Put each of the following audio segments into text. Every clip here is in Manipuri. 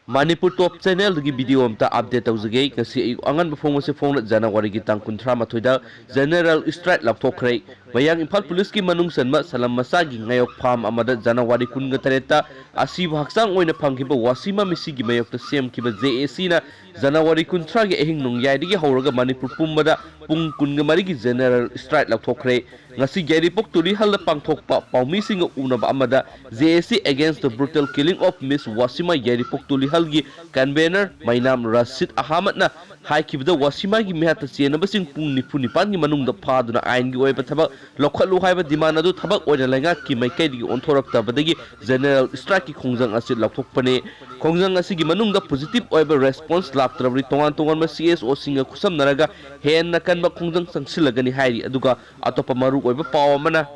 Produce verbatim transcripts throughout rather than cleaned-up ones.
ꯃꯅꯤꯄꯨꯔ ꯇꯣꯞ ꯆꯦꯅꯦꯜꯗꯒꯤ ꯚꯤꯗꯤꯑꯣ ꯑꯝꯇ ꯑꯞꯗꯦꯠ ꯇꯧꯖꯒꯦ꯫ ꯉꯁꯤ ꯑꯌꯨꯛ ꯑꯉꯟꯕ ꯐꯣꯡꯕꯁꯤ ꯐꯣꯡꯅ ꯖꯅꯋꯥꯔꯤꯒꯤ ꯇꯥꯡ ꯀꯨꯟꯊ꯭ꯔꯥ ꯃꯥꯊꯣꯏꯗ ꯖꯦꯅꯦꯔꯦꯜ ꯁ꯭ꯇ꯭ꯔꯥꯏꯛ ꯂꯥꯎꯊꯣꯛꯈ꯭ꯔꯦ꯫ ꯃꯌꯥꯡ ꯏꯝꯐꯥꯜ ꯄꯨꯂꯤꯁꯀꯤ ꯃꯅꯨꯡ ꯆꯟꯕ ꯁꯂꯝ ꯃꯆꯥꯒꯤ ꯉꯥꯌꯣꯛ ꯐꯥꯝ ꯑꯃꯗ ꯖꯅꯋꯥꯔꯤ ꯀꯨꯟꯒ ꯇꯔꯦꯠꯇ ꯑꯁꯤꯕ ꯍꯛꯆꯥꯡ ꯑꯣꯏꯅ ꯐꯪꯈꯤꯕ ꯋꯥꯁꯤꯃ ꯃꯤꯁꯤꯒꯤ ꯃꯥꯌꯣꯛꯇ ꯁꯦꯝꯈꯤꯕ ꯖꯦ ꯑꯦ ꯁꯤꯅ ꯖꯅꯋꯥꯔꯤ ꯀꯨꯟꯊ꯭ꯔꯥꯒꯤ ꯑꯍꯤꯡ ꯅꯣꯡꯌꯥꯏꯗꯒꯤ ꯍꯧꯔꯒ ꯃꯅꯤꯄꯨꯔ ꯄꯨꯝꯕꯗ ꯄꯨꯡ ꯀꯨꯟꯒ ꯃꯔꯤꯒꯤ ꯖꯦꯅꯦꯔꯦꯜ ꯁ꯭ꯇ꯭ꯔꯥꯏꯛ ꯂꯥꯎꯊꯣꯛꯈ꯭ꯔꯦ꯫ ꯉꯁꯤ ꯌꯥꯏꯔꯤꯄꯣꯛ ꯇꯨꯔꯤꯍꯜꯗ ꯄꯥꯡꯊꯣꯛꯄ ꯄꯥꯎꯃꯤꯁꯤꯡꯒ ꯎꯅꯕ ꯑꯃꯗ J A C against the brutal killing of Miss Wasima Yairipok ꯇꯨꯔꯤꯍꯜꯒꯤ ꯀꯟꯚꯦꯅꯔ ꯃꯩꯅꯥꯝ ꯔꯁꯤꯗ ꯑꯍꯃꯗꯅ ꯍꯥꯏꯈꯤꯕꯗ, ꯋꯥꯁꯤꯃꯥꯒꯤ ꯃꯤꯍꯥꯠꯇ ꯆꯦꯟꯅꯕꯁꯤꯡ ꯄꯨꯡ ꯅꯤꯐꯨ ꯅꯤꯄꯥꯟꯒꯤ ꯃꯅꯨꯡꯗ ꯐꯥꯗꯨꯅ ꯑꯥꯏꯟꯒꯤ ꯑꯣꯏꯕ ꯊꯕꯛ ꯂꯧꯈꯠꯂꯨ ꯍꯥꯏꯕ ꯗꯤꯃꯥꯟ ꯑꯗꯨ ꯊꯕꯛ ꯑꯣꯏꯅ ꯂꯩꯉꯥꯛꯀꯤ ꯃꯥꯏꯀꯩꯗꯒꯤ ꯑꯣꯟꯊꯣꯔꯛꯇꯕꯗꯒꯤ ꯖꯦꯅꯦꯔꯦꯜ ꯁ꯭ꯇ꯭ꯔꯥꯏꯛꯀꯤ ꯈꯣꯡꯖꯪ ꯑꯁꯤ ꯂꯥꯎꯊꯣꯛꯄꯅꯤ꯫ ꯈꯣꯡꯖꯪ ꯑꯁꯤꯒꯤ ꯃꯅꯨꯡꯗ ꯄꯣꯖꯤꯇꯤꯚ ꯑꯣꯏꯕ ꯔꯦꯁꯄꯣꯟꯁ ꯂꯥꯛꯇ꯭ꯔꯕꯗꯤ ꯇꯣꯉꯥꯟ ꯇꯣꯉꯥꯟꯕ C S Oꯁꯤꯡꯒ ꯈꯨꯠꯁꯝꯅꯔꯒ ꯍꯦꯟꯅ ꯀꯟꯕ ꯈꯣꯡꯖꯪ ꯆꯪꯁꯤꯜꯂꯒꯅꯤ ꯍꯥꯏꯔꯤ꯫ ꯑꯗꯨꯒ ꯑꯇꯣꯞꯄ ꯃꯔꯨ ꯑꯣꯏꯕ ꯄꯥꯎ ꯑꯃꯅ,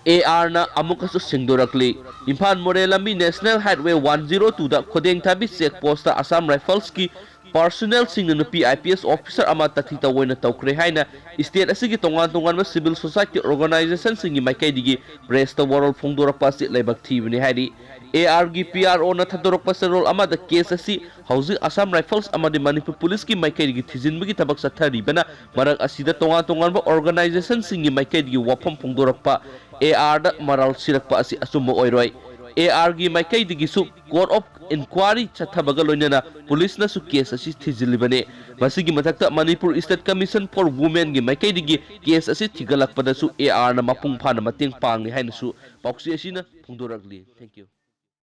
A R ꯅ ꯑꯃꯨꯛꯀꯁꯨ ꯁꯦꯡꯗꯣꯔꯛꯂꯤ꯫ ꯏꯝꯐꯥꯜ ꯃꯣꯔꯦ ꯂꯝꯕꯤ National Highway one zero twoꯗ ꯈꯨꯗꯦꯡꯊꯥꯕꯤ ꯆꯦꯛ ꯄꯣꯁꯇ ꯑꯁꯥꯝ ꯔꯥꯏꯐꯜꯁꯀꯤ ꯄꯥꯔꯁꯣꯅꯦꯜꯁꯤꯡꯅ ꯅꯨꯄꯤ I P S officer ꯑꯃ ꯇꯥꯊꯤ ꯇꯧꯑꯣꯏꯅ ꯇꯧꯈ꯭ꯔꯦ ꯍꯥꯏꯅ ꯁ꯭ꯇꯦꯠ ꯑꯁꯤꯒꯤ ꯇꯣꯉꯥꯟ ꯇꯣꯉꯥꯟꯕ ꯁꯤꯚꯤꯜ ꯁꯣꯁꯥꯏꯇꯤ ꯑꯣꯔꯒꯅꯥꯏꯖꯦꯁꯟꯁꯤꯡꯒꯤ ꯃꯥꯏꯀꯩꯗꯒꯤ ꯄ꯭ꯔꯦꯁꯇ ꯋꯥꯔꯣꯜ ꯐꯣꯡꯗꯣꯔꯛꯄ ꯑꯁꯤ ꯂꯥꯏꯕꯛ ꯊꯤꯕꯅꯤ ꯍꯥꯏꯔꯤ꯫ A R ꯒꯤ P R Oꯅ ꯊꯥꯗꯣꯔꯛꯄ ꯆꯦꯔꯣꯜ ꯑꯃꯗ ꯀꯦꯁ ꯑꯁꯤ ꯍꯧꯖꯤꯛ ꯑꯁꯥꯝ ꯔꯥꯏꯐꯜꯁ ꯑꯃꯗꯤ ꯃꯅꯤꯄꯨꯔ ꯄꯨꯂꯤꯁꯀꯤ ꯃꯥꯏꯀꯩꯗꯒꯤ ꯊꯤꯖꯤꯟꯕꯒꯤ ꯊꯕꯛ ꯆꯠꯊꯔꯤꯕꯅ ꯃꯔꯛ ꯑꯁꯤꯗ ꯇꯣꯉꯥꯟ ꯇꯣꯉꯥꯟꯕ ꯑꯣꯔꯒꯅꯥꯏꯖꯦꯁꯟꯁꯤꯡꯒꯤ ꯃꯥꯏꯀꯩꯗꯒꯤ ꯋꯥꯐꯝ ꯐꯣꯡꯗꯣꯔꯛꯄ A R ꯗ ꯃꯔꯥꯜ ꯁꯤꯔꯛꯄ ꯑꯁꯤ ꯑꯆꯨꯝꯕ ꯑꯣꯏꯔꯣꯏ꯫ A R ꯒꯤ ꯃꯥꯏꯀꯩꯗꯒꯤꯁꯨ court of inquiry ꯆꯠꯊꯕꯒ ꯂꯣꯏꯅꯅ ꯄꯨꯂꯤꯁꯅꯁꯨ ꯀꯦꯁ ꯑꯁꯤ ꯊꯤꯖꯤꯜꯂꯤꯕꯅꯤ꯫ ꯃꯁꯤꯒꯤ ꯃꯊꯛꯇ Manipur State Commission for Womenꯒꯤ ꯃꯥꯏꯀꯩꯗꯒꯤ ꯀꯦꯁ ꯑꯁꯤ ꯊꯤꯒꯠꯂꯛꯄꯗꯁꯨ A R ꯅ ꯃꯄꯨꯡ ꯐꯥꯅ ꯃꯇꯦꯡ ꯄꯥꯡꯂꯤ ꯍꯥꯏꯅꯁꯨ ꯄꯥꯎꯆꯦ ꯑꯁꯤꯅ ꯐꯣꯡꯗꯣꯔꯛꯂꯤ꯫ Thank you꯫